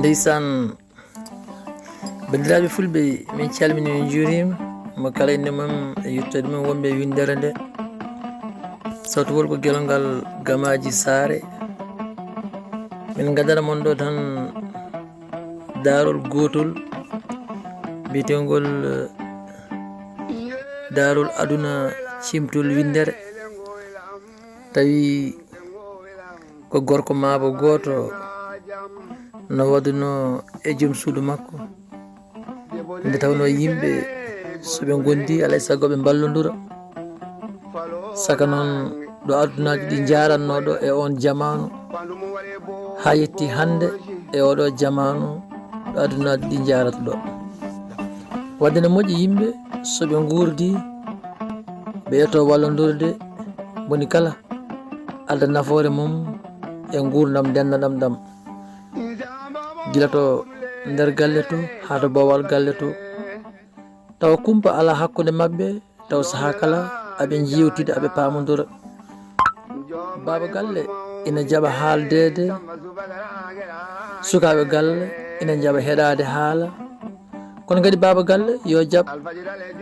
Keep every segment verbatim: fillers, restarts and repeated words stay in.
Ndeysaan, banndiraaɓe fulɓe, min calmini, min njuuriima. Mo kala innde mum e yettoode mum wonɓe e winndere nde. Sawtowol ko gelongal Gamaaji Saare. Min ngaddana mon ɗo tan daarol gootol biyeteengol, eh, daarol aduna cimtol winndere. Tawi ko gorko maabo gooto no waɗunoo e joom suudu makko. Nde tawnoo yimɓe, so ɓe ngondi, alaa e sago ɓe mballondura. Saka noon, ɗo adunaaji ɗi njaarannoo ɗo e oon jamaanu, haa yetti hannde e oɗo jamaanu, ɗo adunaaji ɗi njaarata ɗo. Wadde no moƴƴi yimɓe, so ɓe nguurdi, ɓe etoo wallondurde, moni kala adda nafoore mum e nguurndam ndenndaɗam ɗam. Gila to nder galle to, haa to boowal galle to. Tawa kumpa alaa hakkunde maɓɓe, tawa sahaa kala aɓe njeewtida, aɓe paamondura. Baaba galle ina jaɓa haaldeede, sukaaɓe galle ina njaɓa heɗaade haala. Kono kadi baaba galle yo jaɓ,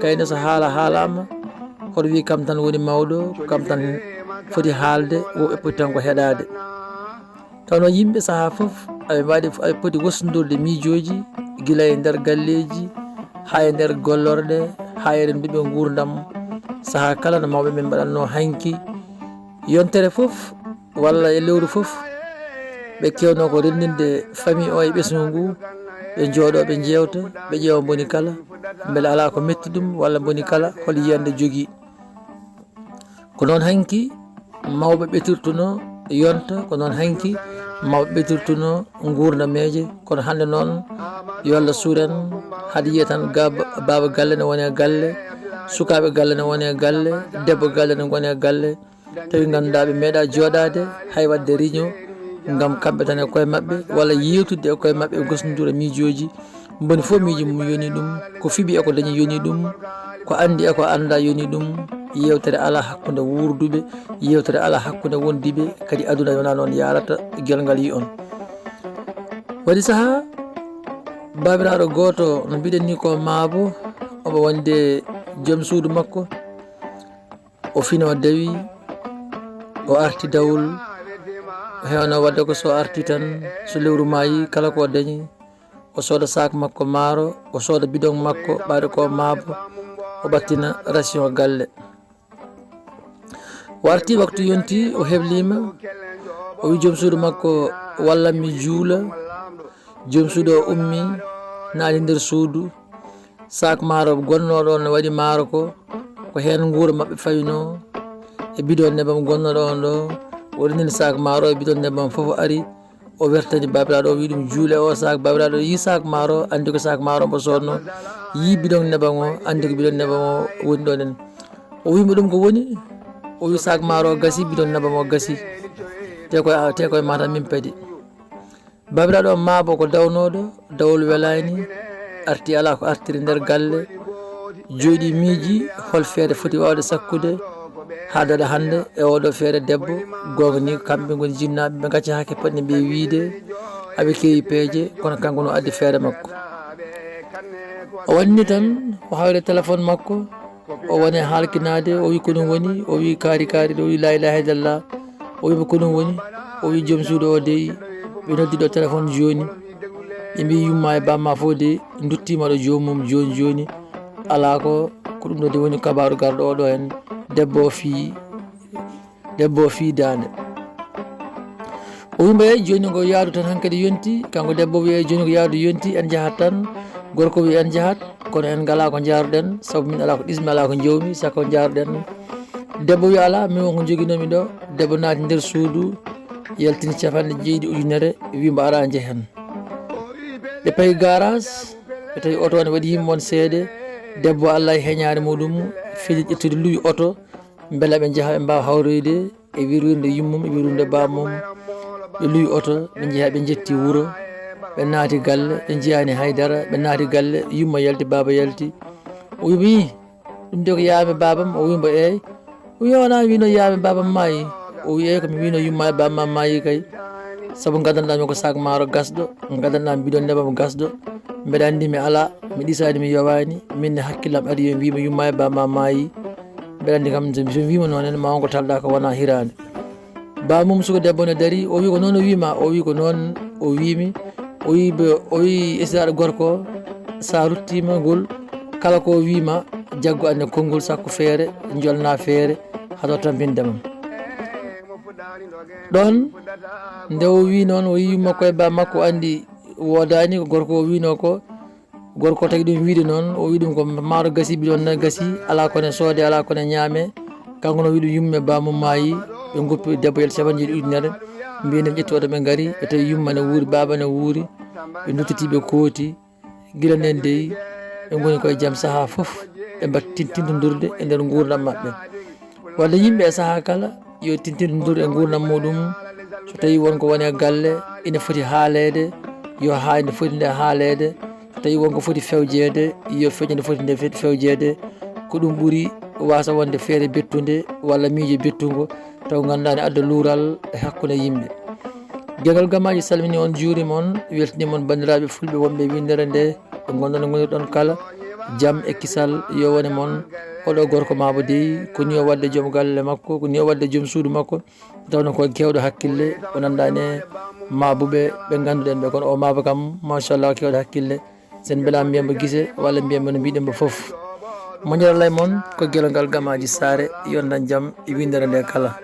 kayne so haala haalaama, hoto wii kam tan woni mawɗo, ko kam tan foti haalde, woɓɓe poti tan ko heɗaade. Tawnoo yimɓe sahaa fof aɓe mbaɗi, aɓe poti wosndurde miijooji, gila e nder galleeji, haa e nder gollorɗe, haa e renduɓe nguurndam. Sahaa kala no mawɓe men mbaɗatnoo hanki, yontere fof walla e lewru fof, ɓe keewno ko renndinde famille o e ɓesngu ngu, ɓe njooɗo, ɓe njeewta, ɓe ƴeewa moni kala, mbele alaa ko metti ɗum, walla moni kala hol yiyannde jogii. Ko noon hanki mawɓe ɓetirtunoo yonta, ko noon hanki mawɓe ɓetirtunoo nguurnameeje. Kono hannde noon, yo Allah suur en, hade yiya tan gab-, baaba galle ne woni e galle, sukaaɓe galle ne woni e galle, debbo galle ne ngoni e galle, tawi ngannduɗaa ɓe meeɗa jooɗaade hay waɗde réunion ngam kamɓe tan e koye maɓɓe, walla yeewtidde e koye maɓɓe, ɓe gosnondira miijooji. Mboni fof miijo mum yoni ɗum, ko fiɓi e ko dañi yoni ɗum, ko anndi e ko annda yoni ɗum. Yeewtere alaa hakkunde wuurduɓe, yeewtere alaa hakkunde wondiɓe, kadi aduna wonaa noon yaarata, gelngal yi on. Waɗi sahaa, baabiraaɗo gooto, no mbiɗen ni ko maabo, omo wonde joom suudu makko, o fino dewi, o arti dawol, o heewno waɗde ko so arti tan, so lewru maayi, kala ko o dañi, o sooda saak makko maaro, o sooda bidon makko, ɓaaɗo ko maabo, o ɓattina ration galle. O arti waktu yonti, o heblima, o wi joom suudu makko, "Wallan mi juula." Joom suudu o ummi, naati nder suudu. Saak maaro gonnooɗo on no waɗi maaro ko, ko heen nguura maɓɓe fawinoo. E bidon nebam gonnooɗo on ɗo, o renndini saak maaro e bidon nebam fof ari. O wertani baabiraaɗo o, wi ɗum, "Juule o saak." Baabiraaɗo yi saak maaro, anndi ko saak maaro mbo soodno. Yi bidon nebam o, anndi ko bidon nebam o woni ɗo nden. O wi mo ɗum ko woni? O wi, "Saak maaro o gasi, bidon nebam o gasi. Te koye, te koye mata min padi." Baabiraaɗo o maabo ko dawnooɗo, dawol welaani, arti alaa ko artiri nder galle. Jooɗi miiji hol feere foti waawde sakkude haa daɗa hannde e oɗo feere debbo. Goonga ni, kamɓe ngoni jinnaaɓe, ɓe ngacca hakke potni ɓe wiide, aɓe keewi peeje, kono kanko no addi feere makko. O waɗni tan, o hawri téléphone makko, o woni halkinaade, o wi, "Ko ɗum woni?" O wi, "Kaari, kaari ɗo," o wi, "La ilaha illallah." O wi mo, "Ko ɗum woni?" O wi, "Joom suudu o dey, ɓe noddi ɗo téléphone jooni, ɓe mbi yumma e bamma fof de nduttima ɗo joomum jooni jooni. Alaa ko, ko ɗum ɗo de woni kabaaru garɗo oɗo heen, debbo o fii, debbo o fii daande." O wi mo, "Eey, jooni ko yaadu tan hankadi yonti." Kanko debbo wi, "Eey, jooni ko yaadu yonti, en njahat tan." Gorko wi, "En njahat, kono en ngalaa ko njaaruɗen, sabu min alaa ko ɗismi, alaa ko njawmi, saka ko njaaruɗen." Debbo wi, "Alaa, min won ko njoginoomi ɗo." Debbo naati nder suudu, yaltini capanɗe jeeɗiɗi ujunere, wi mo, "Ara njehen." Ɓe payi garage, ɓe tawi oto o ne waɗi yimɓe mon seeɗa. Debbo Allah e heñaare muɗum, fedi ƴettude luwi oto, mbela ɓe njaha ɓe mbaawa hawroyde e wirwirnde yummum e wirwirnde baabmum. Ɓe luwi oto, ɓe njehi, ɓe njetti wuro, ɓe naati galle, ɓe njiyaani haydara, ɓe naati galle, yumma yalti, baaba yalti. O wi mo, "Ii, ɗum de ko yaami baabam?" O wi mo, "Eey." O wi, "Wonaa mi wino yaami baabam maayi?" O wi, "Eey, ko mi wino yumma e baabam maayi kay." Sabu ngadanɗami ko sac maaro gasɗo, ngadanɗami bidon nebam gasɗo. Mbeɗa anndi mi alaa, mi ɗisaani, mi yowaani. Min ne hakkillam ari yo mi wiima yumma e bamma maayi. Mbeɗa anndi kam so mi wiima noon en ma wonko talɗa ko wona hiraande. Bamum suka debbo ne dari, o wi ko noon o wiima, o wi ko noon o wiimi. O wi be, o wi esiraɗo gorko, sa ruttima ngol, kala ko wiima, jaggu anne konngol, sakko feere, jolna feere, hato tampinde mam. Ɗon nde o wi noon, o yi yumma koye ba makko, andi wodani ko gorko o wino ko. Gorko tagi ɗum wiide noon, o wi ɗum ko maaro gasi, bidon na gasi, ala kone soode, ala kone ñaame. Kanko no wi ɗum yumme bamum maayi. Ɓe goppi debbo yel capanɗe jeeɗi ujunere. Mbiyen en ƴetti oto, ɓe ngari, ɓe tawi yumma ne wuuri, baaba ne wuuri. Ɓe duttiti, ɓe kooti. Gila nden dey, ɓe ngoni koye jam saha fof, ɓe mbaɗi tintintodurde e nder nguurndam maɓɓe. Wadde yimɓe e saha kala yo tintintodur e nguurndam muɗum. So tawi wonko woni e galle, ina foti haaleede, yo haay nde foti nde haaleede. So tawi wonko foti fewjeede, yo feƴƴo nde foti nde fe-, fewjeede. Ko ɗum ɓuri wasa wonde feere bettunde walla miijo bettungo, taw ngannduɗaa ne adda luural e hakkunde yimɓe. Gegal Gamaaji salmini on, juurima on, weltini mon banndiraaɓe fulɓe wonɓe e winndere nde, ɓe ngonɗon e ngonirɗon kala. Jam e kisal yo wone mon. Oɗo gorko maabo dey, ko ni o wadde joom galle makko, ko ni o wadde joom suudu makko. Tawno ko kewɗo hakkille, o nanndani e maabuɓe ɓe ngannduɗen ɓe, kono o maabo kam, machallah, kewɗo hakkille. Sen mbela mbiyen mo gise, walla mbiyen mo no mbiɗen mo fof. Moƴƴere lay mon, ko gelongal Gamaaji Saare, yondan jam e winndere nde kala.